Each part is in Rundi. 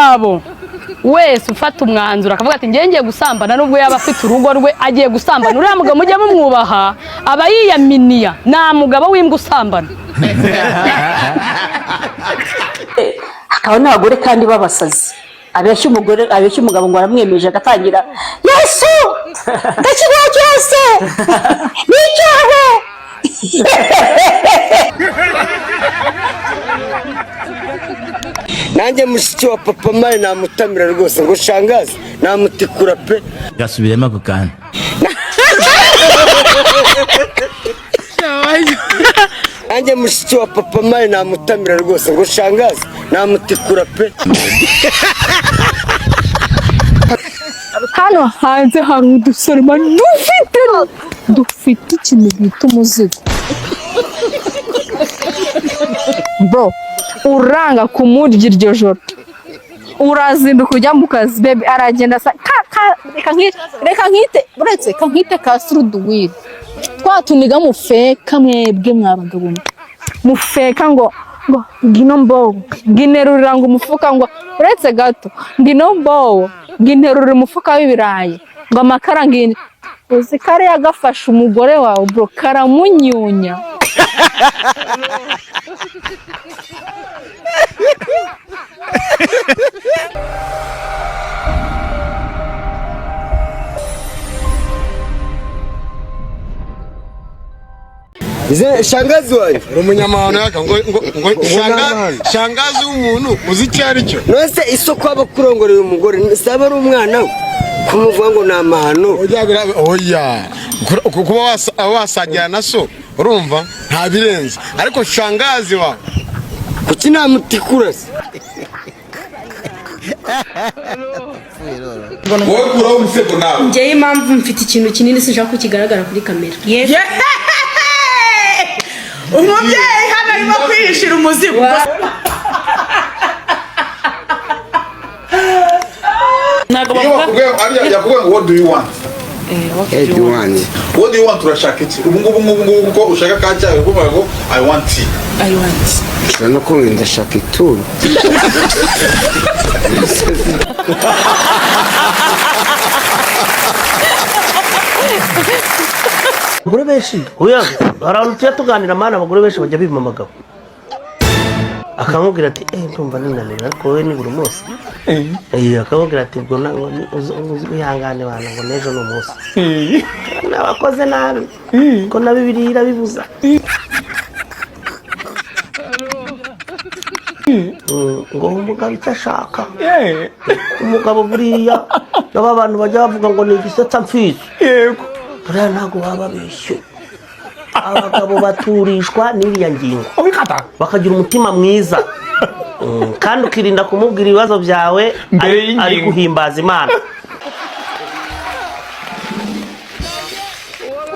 Umugabo wese ufata umwanzuro akavuga ati ngiye gusambana, nubwo yaba afite urugo rwe agiye gusambana, uriya mugabo mujye mumwubaha, aba yiyaminiya. Nta mugabo w'imbwa usambana. Hakaba n'abagore kandi b'abasazi, abeshya umugore, abeshya umugabo ngo aramwemeje, agatangira: "Yesu, ndakiriya cyose ni icyawe." Nanjye mushiki wa papa mayi namutamira rwose, ngo shangazi, namutikura pe. Gasubiremo ako kantu. Nanjye mushiki wa papa mayi namutamira rwose, ngo shangazi, namutikura pe. Hano hanze hari udusore dufite ikintu bita umuzigo, bro. Uranga kumurya iryo joro, urazinduka ujya mu kazi, baby aragenda asa reka nkite, uretse ka nkite ka suruduwiri, twa tuniga mufeka mwebwe mwabagabo mwe. Mufeka ngo ngino mbobo nginerurira, ngo umufuka, ngo uretse gato, ngino mbobo nginerurira umufuka w'ibirayi, ngo amakara ngine. Uzi kariya gafashe umugore wawe, bro, karamunyunya. Ize shangazi wanjye. Uri umunyamahano yaka ngo shangazi w'umuntu uzi icyo ari cyo. None isoko aba kurongorera umugore saba ari umwana we, kumuvuga ngo ni amahano? Oya, oya. Kuba wasangira na so, urumva nta birenze, ariko shangazi wawe. Kuki namutikura se? Wowe kuraho umusego nawe. Njyewe impamvu mfite ikintu kinini, sinshaka ko kigaragara kuri kamera. Umubyeyi hano arimo kwihishira umuzigo. Ntabwo Iyo bavuga. bakubwiye ariya yakubwiye ngo "What do you want?" Eduwani. What do you want? Urashaka iki ubu ngubu ngubu ngubu? Kuko ushaka ka cyayi, ukuvuga ngo "I want tea." I want. Ushobora no kuba ndashaka ituro. Abagore benshi, oya, hari ahantu tujya tuganira mana, abagore benshi bajya bima abagabo, akamubwira ati: "Eh, ndumva ninanira, ariko wowe ni buri munsi." Akamubwira ati: "Ubwo wihangane bana, ngo n'ejo ni umunsi." N'abakoze nabi ko na Bibiliya irabibuza. Ngo umugabo icyo ashaka, umugabo buriya n'aba bantu bajya bavuga ngo ni igisetsa mfizi, buriya ntabwo baba babeshye. Abagabo baturishwa n'iriya ngingo, bakagira umutima mwiza. Kandi ukirinda kumubwira ibibazo byawe Mbere ari y'ingingo. guhimbaza Imana.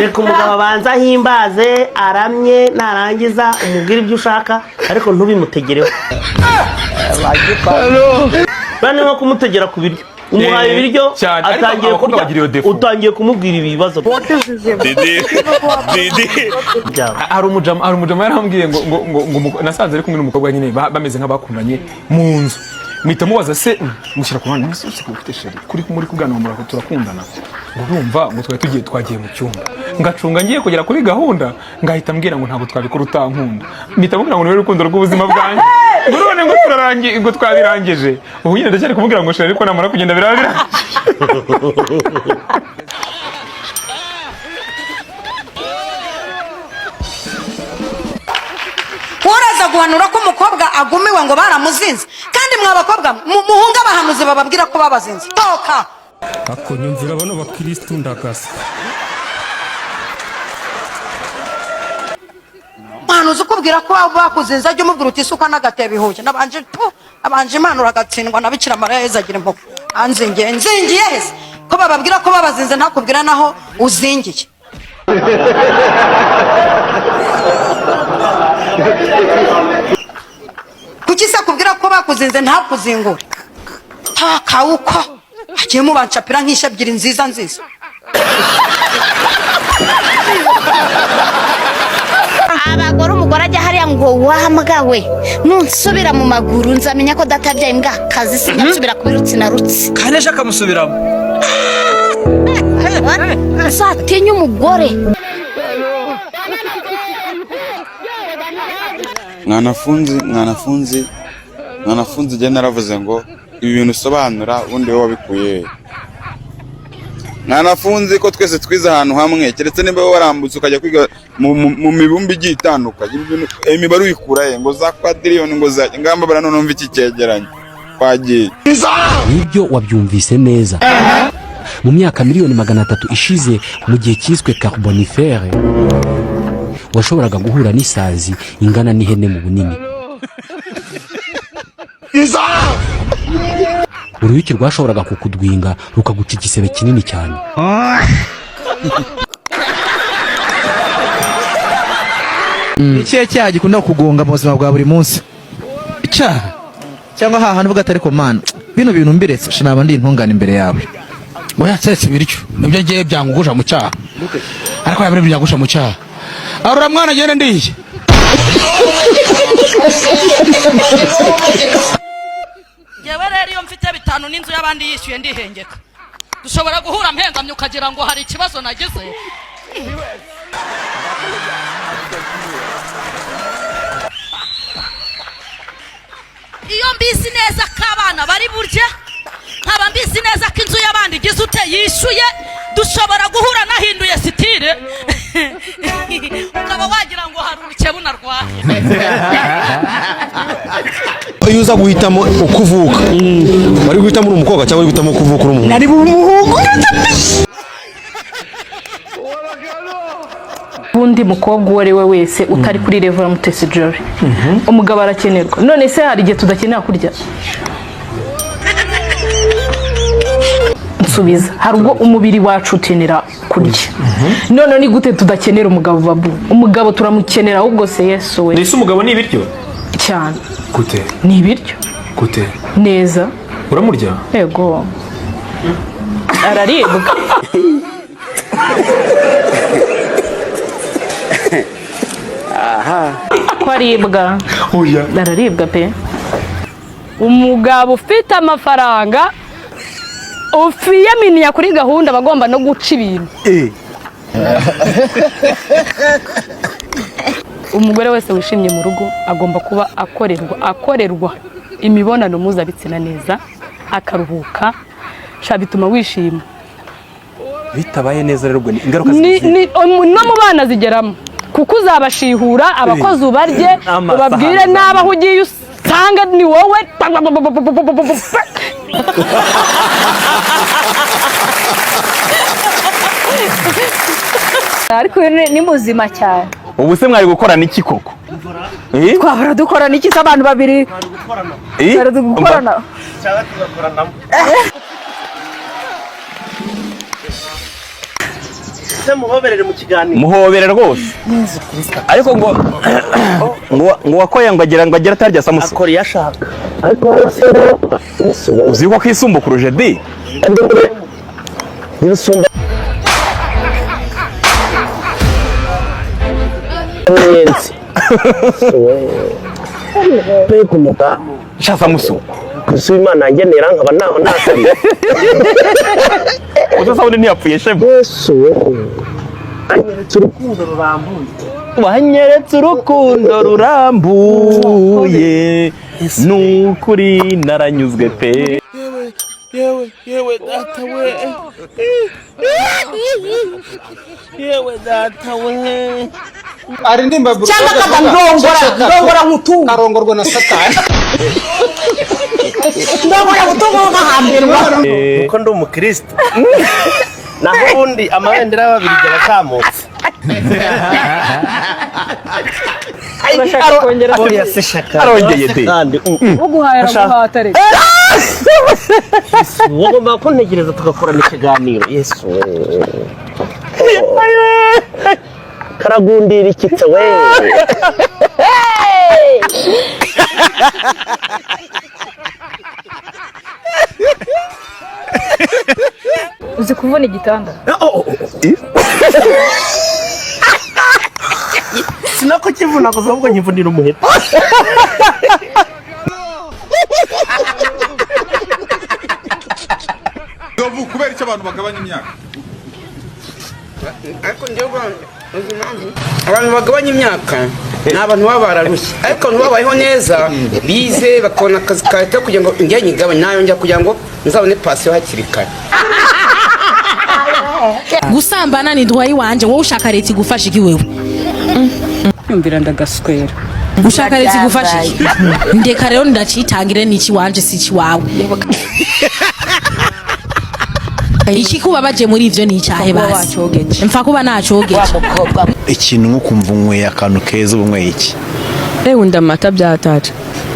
Reka umugabo abanza ahimbaze, aramye, narangiza umubwire ibyo ushaka, ariko ntubimutegereho. Buriya ni nko kumutegera ku biryo, umuhaye ibiryo, Cyane. Ariko atangiye abakobwa kurya, bagira iyo défaut. utangiye kumubwira ibibazo byawe. Hari umujama yarambwiye ngo nasanze ari kumwe n'umukobwa nyine, bameze nk'abakundanye mu nzu. Mpita mubaza se, mushyira ku ruhande, ese ufite chérie kuri muri kuganira ngo turakundana, ngo urumva ngo twari tugiye, twagiye mu cyumba, ngacunga ngiye kugera kuri gahunda, ngahita mbwira ngo ntabwo twabikora utankunda. Mpita mubwira ngo niwe rukundo rw'ubuzima bwanjye, ngo none ngo turarangiye, ngo twabirangije. Ubu nyine ndacyari kumubwira ngo chérie, ariko namara kugenda biraba birangiye. Uraza guhanura ko umukobwa agumiwe ngo baramuzinze, kandi mwa bakobwa muhunge abahanuzi bababwira ko babazinze. Toka. Akonyumvira bano bakirisitu ndagasa. Umuhanuzi ukubwira ko bakuzinze, ajya umubwira uti: "Isuka n'agatebo ihuye nabanje pu nabanje Imana, uragatsindwa na Bikira Mariya." Yezu agira impuhwe. Anzingiye, nzingiye hese ko bababwira ko babazinze, ntakubwira naho uzingiye? Kuki se akubwira ko bakuzinze ntakuzingure? Takawuko hagiye mubancapira nk'ishya ebyiri nziza nziza. Abagore, umugore ajya hariya ngo Ngo wambwa we, nunsubira mu maguru nzamenya ko data yabyaye imbwa kazi, sinasubira kubirutsi na rutsi. Kandi ejo akamusubiramo. Uzatinye umugore. Mwanafunzi, mwanafunzi, mwanafunzi, njye naravuze ngo ibi bintu usobanura ubundi wowe wabikuye he? Mwanafunzi, ko twese twize ahantu hamwe, keretse niba wowe warambutse ukajya kwiga mu mibumbe igiye itandukanye. Ibi bintu, imibare uyikura he? Ngo za kwadiriyoni, ngo za ingamba bara, none numva iki cyegeranyo twagiye. Nibyo, wabyumvise neza. Mu myaka miliyoni 300 ishize, mu gihe cyiswe Carbonifère, washoboraga guhura n'isazi ingana n'ihene mu bunini. Uruyuki rwashoboraga kukudwinga rukaguca igisebe kinini cyane. Ikihe cyaha gikunda kugonga mu buzima bwa buri munsi? Icyaha cyangwa hahantu uvuga atari ko Mana, bino bintu mbiretse sha naba ndi intungane imbere yawe. Oya, keretse ibiryo nibyo ngiye byangugusha mu cyaha, ariko yabiri byangugusha mu cyaha. Arura mwana, ngende ndiye. Ngewe rero iyo mfite 5 n'inzu y'abandi yishyuye ndihengeka, dushobora guhura mpengamye ukagira ngo hari ikibazo nagize. Iyo mbizi neza ko abana bari burye, nkaba mbizi neza ko inzu y'abandi igize ute yishyuye, dushobora guhura nahinduye sitire, ukaba wagira ngo hari urukebu narwaye. Iyo uza guhitamo uko uvuka, wari guhitamo uri umukobwa cyangwa wari guhitamo uko uvuka uri umuhungu? Nari umuhungu. Ubundi mukobwa uwo ari we wese utari kuri level ya Mutesi Jolly, umugabo arakenerwa. None se hari igihe tudakenera kurya? Nsubiza, hari ubwo umubiri wacu ukenera kurya, none ni gute tudakenera umugabo? Babu, umugabo turamukenera ahubwo se Yesu we. Mbese umugabo ni ibiryo? Cyane. Gute? Ni ibiryo. Gute? Neza. Uramurya? Yego, araribwa. Ko aribwa? Oya. Araribwa pe. Umugabo ufite amafaranga ufiyaminiya kuri gahunda bagomba no guca ibintu. Umugore wese wishimye mu rugo agomba kuba akorerwa imibonano mpuzabitsina neza, akaruhuka, sha bituma wishima. Bitabaye neza rero ubwo ni ingaruka No mu bana zigeramo, kuko uzabashihura abakozi ubarye, ubabwire n'abaho ugiye usanga ni wowe. Ariko uyu ni muzima cyane. Ubu se mwari gukorana iki koko? Twahora dukorana iki se abantu babiri? Twari gukorana. Cyangwa tugakoranamo. Se muhoberere mu kiganiro. Muhobere rwose, ariko ngo ngo wakoye ngo agira ngo agira atarya samusa. Akora iyo ashaka. Uzi ko akisumbukuruje di. Mbega umudamu. Sha Samusu. Gusa Imana yangenera nkaba naho nasabye. Uza sabone ntiyapfuye shema. Yesu we. Anyeretse urukundo rurambuye. Wanyeretse urukundo rurambuye, nukuri naranyuzwe pe. Yewe yewe data we, yewe data we. Arindimba. Cyangwa akaba ndongora, ndongora nkutunga. Karongorwa na Satani. Ndongora nkutunga nkahambirwa. Kuko ndi umukristo. Naho ubundi amabendera y'Ababiligi aba akamutse. Urashaka kongera? Oya se shaka. Arongeye de. Kandi Uguhaye araguhata reka. Yesu, wagomba kuntegereza tugakorana ikiganiro. Yesu we. Karagundira ikitse we. Uzi kuvuna igitanda? Sinako kivuga. Nkivunaguza ahubwo nkivunira umuheto. Nzovu, kubera icyo abantu bagabanya imyaka? Ariko njyewe uzi impamvu abantu bagabanya imyaka? Ni abantu baba bararushye, ariko abantu babayeho neza, bize, bakabona akazi ka leta, kugira ngo njye nyigabanye nayo njya kugira ngo nzabone pansiyo hakiri kare. Gusambana ni droit iwanje. Wowe ushaka leta igufasha iki wewe? Yumvira ndagaswera. Ushaka leta igufasha iki? Ndeka rero ndacitangire, ni ikiwanje si ikiwawe. Ikikubabaje muri ivyo ni icyahe? Basi mfa kuba nacogeje. Ikintu nko kumva unyweye akantu keza, uba unyweye iki? Ewe, ndamata byataje.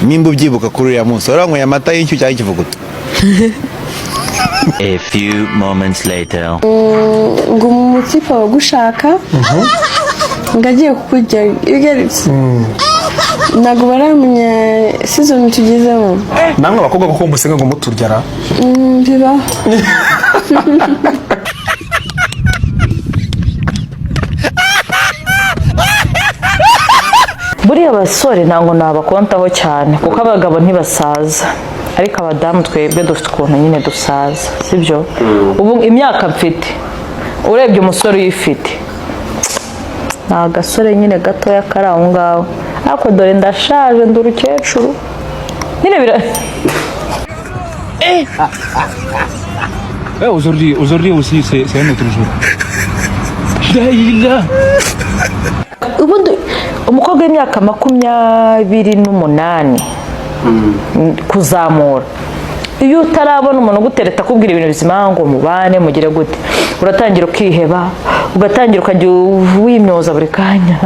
Nimba ubyibuka, kuri uriya munsi wari wanyweye amata y'inshyushyu cyangwa ikivuguto? A few moments later. Ngo umutipe abagushaka ngo agiye kukurya, you get it? Ntabwo baramenya season tugezemo. Namwe abakobwa kuko musenga ngo muturyara. Bibaho. Buriya abasore ntabwo nabakontaho cyane, kuko abagabo ntibasaza, ariko abadamu twebwe dufite ukuntu nyine dusaza, sibyo? Ubu imyaka mfite, urebye umusore uyifite ni agasore nyine gatoya kari aho ngaho, ariko dore ndashaje, ndi urukecuru nyine bira. Eh, aujourd'hui, aujourd'hui aussi, c'est un autre jour. Daïla. Ubundi umukobwa w'imyaka 28 kuzamura, iyo utarabona umuntu ugutereta akubwira ibintu bizima ngo mubane mugire gute, uratangira ukiheba, ugatangira ukajya wimyoza buri kanya.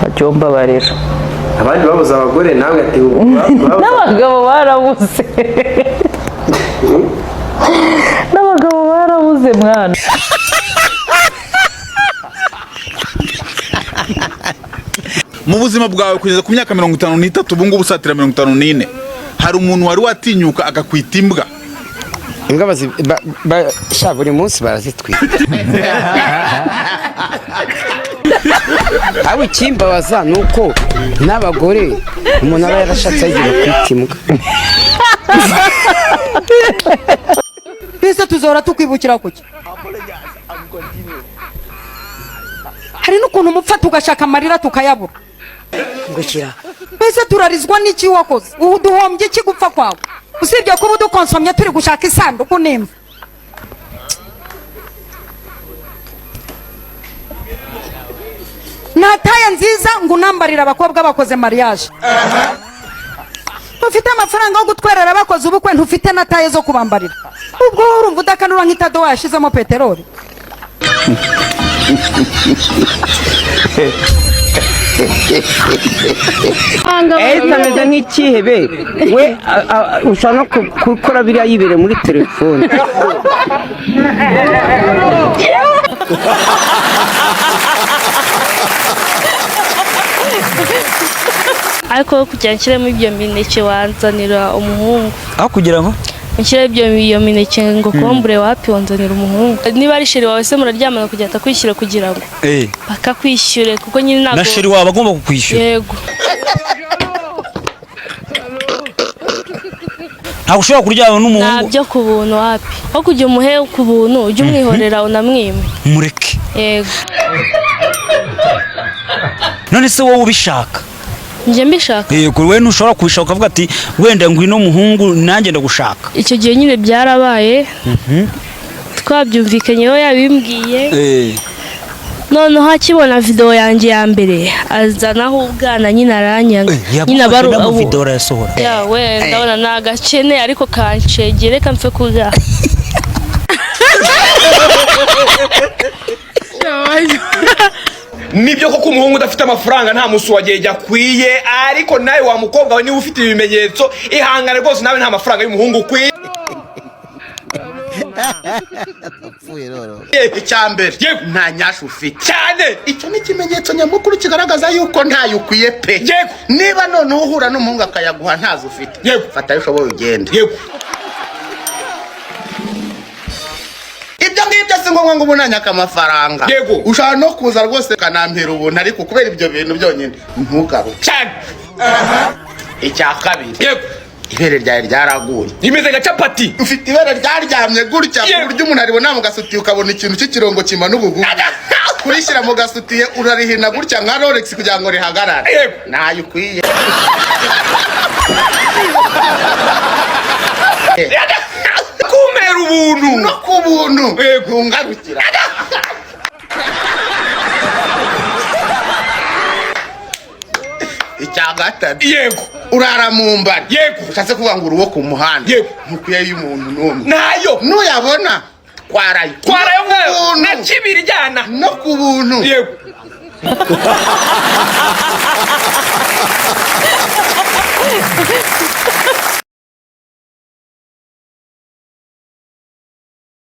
Wajya umbabarira. Abandi babuze abagore, nawe ati N'abagabo barabuze, n'abagabo barabuze mwana. Mu buzima bwawe kugeza ku myaka 53, ubu ngubu usatira 54, hari umuntu wari watinyuka akakwita imbwa? Imbwa bazi sha buri munsi barazitwika. Aho ikimbabaza ni uko n'abagore umuntu aba yarashatse agiye kwita imbwa. Mbese tuzahora tukwibukira kuki? Hari n'ukuntu umupfa tugashaka amarira tukayabura. Ngukira. Mbese turarizwa n'iki wakoze? Ubu duhombye iki gupfa kwawe, usibye kuba udukonsomye turi gushaka isanduku n'imva? Nataye nziza ngo unambarire abakobwa bakoze mariage. Ntufite amafaranga yo gutwerera bakoze ubukwe, ntufite na taille zo kubambarira. Ubwo wowe urumva udakanura nk'itadowa yashizemo peteroli? Ese ameze nk'ikihebe we, ushobora no gukora biriya yibereye muri telefone. Ariko kugira nshyiremo ibyo mineke, wanzanira umuhungu. Aho kugira ngo nshyire ibyo iyo mineke ngo kombure, wapi, wanzanira umuhungu. Niba ari chéri wawe se muraryamana, kugira atakwishyura, kugira ngo bakakwishyure, kuko nyine ntabwo Na chéri wawe agomba kukwishyura? Yego. Ntabwo ushobora kuryamana n'umuhungu? Ntabyo ku buntu, wapi. Aho kujya umuhe ku buntu, ujye umwihorera unamwime. Mureke. Yego. None se wowe ubishaka? Njye mbishaka? Yego, wowe ntushobora kubishaka ukavuga ati wenda ngwino muhungu, nanjye ndagushaka? Icyo gihe nyine byarabaye, twabyumvikanyeho, yabimbwiye. Noneho akibona video yanjye ya mbere, azanaho ubwana nyine, aranyanga nyine. Yagufashe Abaru no mu video arayasohora? Yawe, ndabona ni agakene ariko kancegere, reka mpfe kuga. Nibyo koko, umuhungu udafite amafaranga nta musi wagiye akwiye, ariko nawe wa mukobwa we, niba ufite ibimenyetso, ihangane rwose, nawe nta mafaranga y'umuhungu ukwiye. Icya mbere, nta nyasha ufite. Cyane. Icyo ni ikimenyetso nyamukuru kigaragaza yuko ntayo ukwiye pe. Niba noneho uhura n'umuhungu akayaguha ntazo ufite, fata ayo ushoboye ugende. Ibyo ngibyo si ngombwa ngo ubunanyaka amafaranga. Yego. Ushobora no kuza rwose ukanampera ubuntu, ariko kubera ibyo bintu byonyine ntugaruke. Cyane. Icya kabiri. Yego. Ibere ryawe ryaraguye. Rimeze nka capati. Ufite ibere ryaryamye gutya ku buryo umuntu aribona mu gasutiye ukabona ikintu cy'ikirongo kimanuka ugu. Kurishyira mu gasutiye urarihina gutya nka Rolex kugira ngo rihagarare. Yego. Ntayo ukwiye. Kumera ubuntu. No ku buntu. Ntungarukira. Icya gatatu. Yego. Urara mu mbari. Yego. Ushatse kuvuga ngo uri uwo ku muhanda. Yego. Ntukwiye y'umuntu n'umwe. Nayo. Nuyabona twarayo. Twarayo No ku buntu. na kibiri jyana. No ku buntu. Yego.